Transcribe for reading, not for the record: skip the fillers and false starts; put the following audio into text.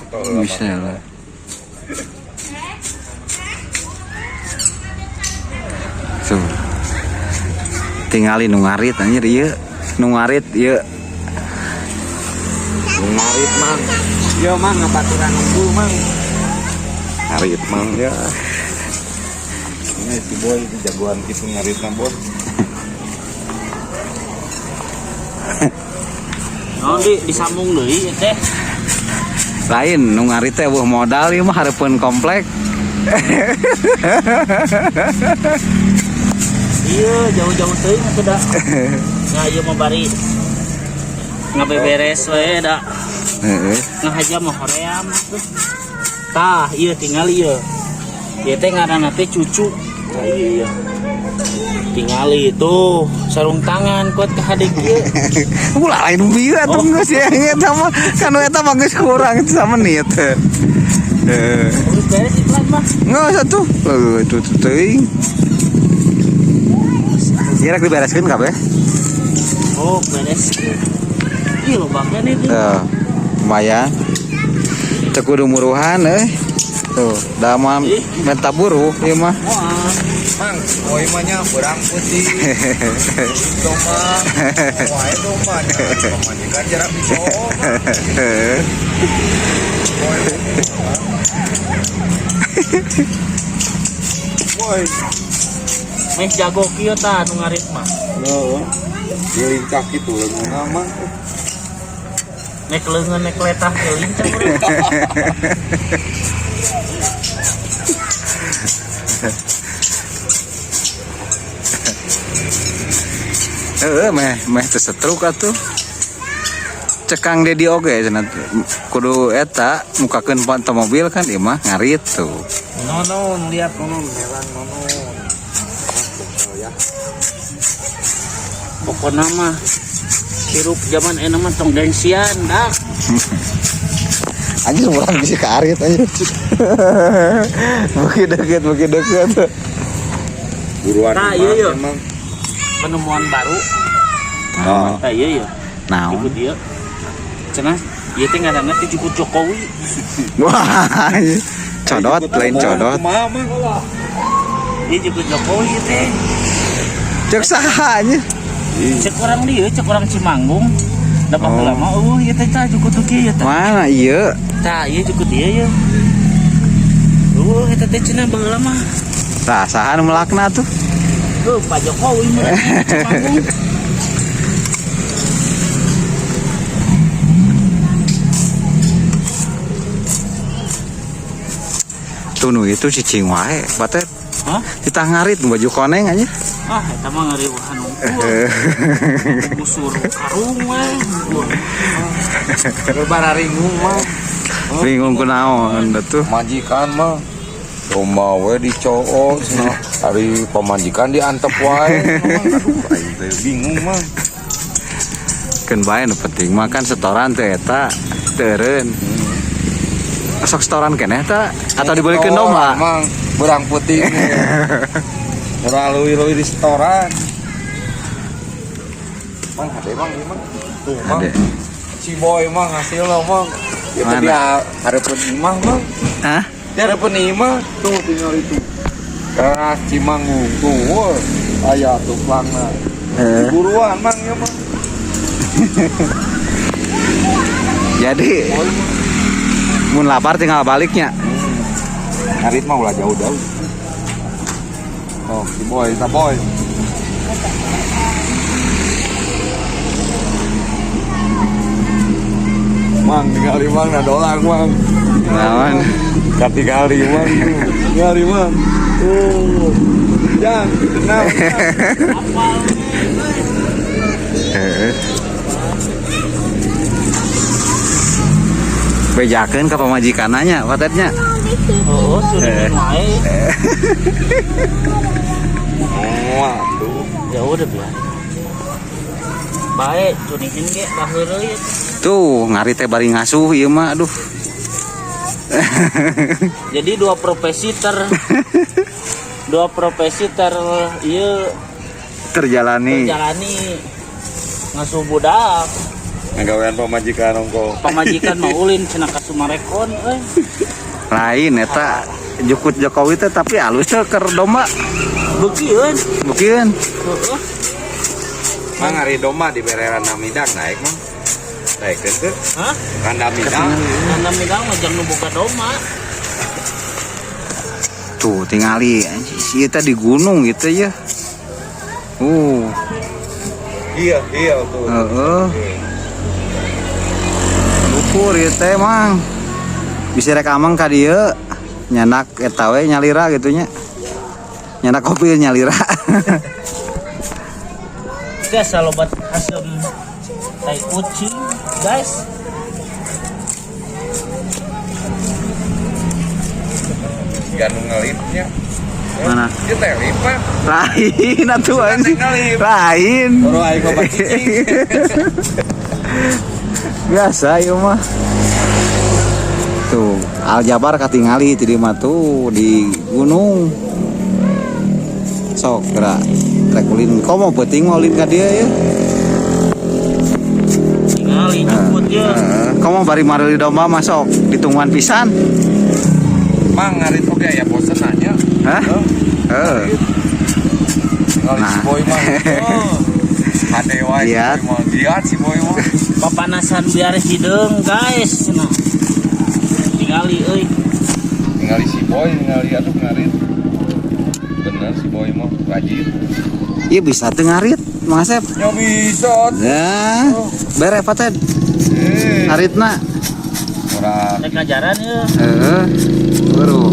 Pantau heula, Mang. Bisa lah. Tuh. Tingali nu ngarit anjir ieu. Nu ngarit ieu. Nu ngarit, Mang. Yo, Mang, ngabaturan unggul, Mang. Ngarit, Mang ya. Ini si Boy itu jagoan gitu ngaritna, Boy. Naon di disambung deui ieu teh. Lain nu ngarit teh eueuh modal ieu mah hareupeun komplek. Iya, jauh-jauh teuing atuh da. Nah, ieu mah bari ngabeberes we da. Heeh. Ngahaja mah hoream atuh. Tah, ieu tingali ieu. Ieu teh ngaranna teh cucu. Tah ieu ieu. Tingali tuh sarung tangan kuat ka hadek ieu. Ulah lain bieu atuh geus ya eta mah kan eta mah geus kurang samenit. Heeh. Geus beres iklan mah. Nggak atuh. Heuh itu teuing. Ieu rek dibereskeun kabeh. Oh, beres. Ih, lobaknya nih tuh. Tuh, lumayan. Teu kudu muruhan euy. Tuh, da mah menta buruh ieu mah. Wah, Mang, Boy mah nya beurang putih. Domba. Wae domba nya. Pamajikan jarak bisa. Boy. Boy. Meh jago kieu tah nu ngarit mah. Heeh. Dilincah gitu leungeunna mah. Nek leungeun nek letah ge lincah urang. Heeh, meh meh teu setruk atuh. Cek Kang Dedi oge cenah kudu eta mukakeun panto mobil kan ieu mah ngarit tuh. Nonon, lihat nonon, merang nonon. Ya. Pokona mah hirup zaman enak mah tong gengsian dak. Anjir urang bisa kaarit anjir. Beuki deket, beuki deket. Buruan Nah, emang, iya, iya. emang. Penemuan baru. Oh. Tah iya iya. Naon? Jukut ieu. Cenah ieu teh ngaranna teh jukut Jokowi. Wah, codot lain codot. Kumaha, Mang? Ieu jukut Jokowi ieu teh. Cek saha anjir? Cek orang dieu, cek orang Cimanggung. Da Oh. baheula mah eueuh ieu teh tah jukut teh kieu tah. Mana ieu? Tah ieu jukut ieu ye. Eueuh eta teh cenah baheula mah. Tah saha nu melakna tuh? Heuh Pak Jokowi mah Cimanggung. Tuh nu itu cicing wae, batet. Hah? Kita ngarit baju koneng aja. Ah, eta mah ngariweuhan unggul. Busur karung we. Bararingung mah. Bingung kunaon da tuh. Majikan mah. Domba we dicoo cenah. Ari pamajikan diantep wae. Aduh, aing teh bingung mah. Keun bae nu penting mah kan setoran teh eta teureun. Sok setoran keneh ta atau dibelikeun domba? Mang, berang putih. Ora leuwih-leuwih di setoran. Mang, hade mang ieu mang. Tuh, mang. Hade. Si Boy mang hasilna mang. Itu Mana? dia hareupeun imah mang. Hah? Dia hareupeun imah tuh tinggal itu. Keras Cimanggung tuh, wah. Aya tuh plangna. Eh. Buruan mang ya mang. Jadi Boy mah. mun lapar tinggal baliknya. Ngarit mah ulah jauh-jauh. Oh, si Boy, sa Boy. Mang, tinggali mang, nah dolang mang. Naon? Katingali mang, tinggali mang. Tuh, jang, tenang. Heeh. Bejakeun ka pamajikananya, patetnya. Oh, curiga wae. Wah, tuh. Ya udah biar. Bae, curihin ge baheureuy. Tuh, ngari teh bari ngasuh ieu mah aduh. Jadi dua profesi ter ieu Terjalani. terjalani ngasuh budak. Ngagawean pamajikan ongko. Pamajikan mau ulin cenah ka Sumarekon euy. Lain eta jukut Jokowi teh, tapi alus teh keur domba. Beukieun. Mungkin. Heeh. Mang, ari domba dibere randa midang naik, Mang? Naik teu? Hah? Randa midang. Randa midang mah jang nu boga domba. Tuh tingali si eta di gunung gitu ya. Iya tuh. Heeh. Lukur ieu teh, Mang. Bisa rek ameng ka dieu nyandak eta we nyalira gitu nya. Nyandak kopi nyalira. Guys, lobat asem tai kucing, guys. Gandung ngelipnya. Mana? Ieu teh lip mah. Lain atuh, anjing. Ngelip. Lain. Baru aing obat cicing. Biasa ieu mah. Tuh, Aljabar katingali ti dieu mah tuh di gunung. Sok gerak rek ulin komo peuting mah ulin ka dieu ya. Tingali jukut ye. Heeh, komo bari mareli domba masuk ditungguan pisan. Mang, ngarit oge aya bosen nanya. Hah? Heeh. Tinggal si Nah. boy mah. Oh, Hade wae si Giat. boy mah. Giat si boy mah. Papanasan biar hideung, guys. Nah. Tingali euy. Ningali si boy, ningali aduh ngarit. Bener si boy mah rajin. Iya bisa teu ngarit, Mang Asep. Ya bisa. Nah, bere paten Eh, ngaritna. ora Rek ngajaran ye. Heeh. Buru.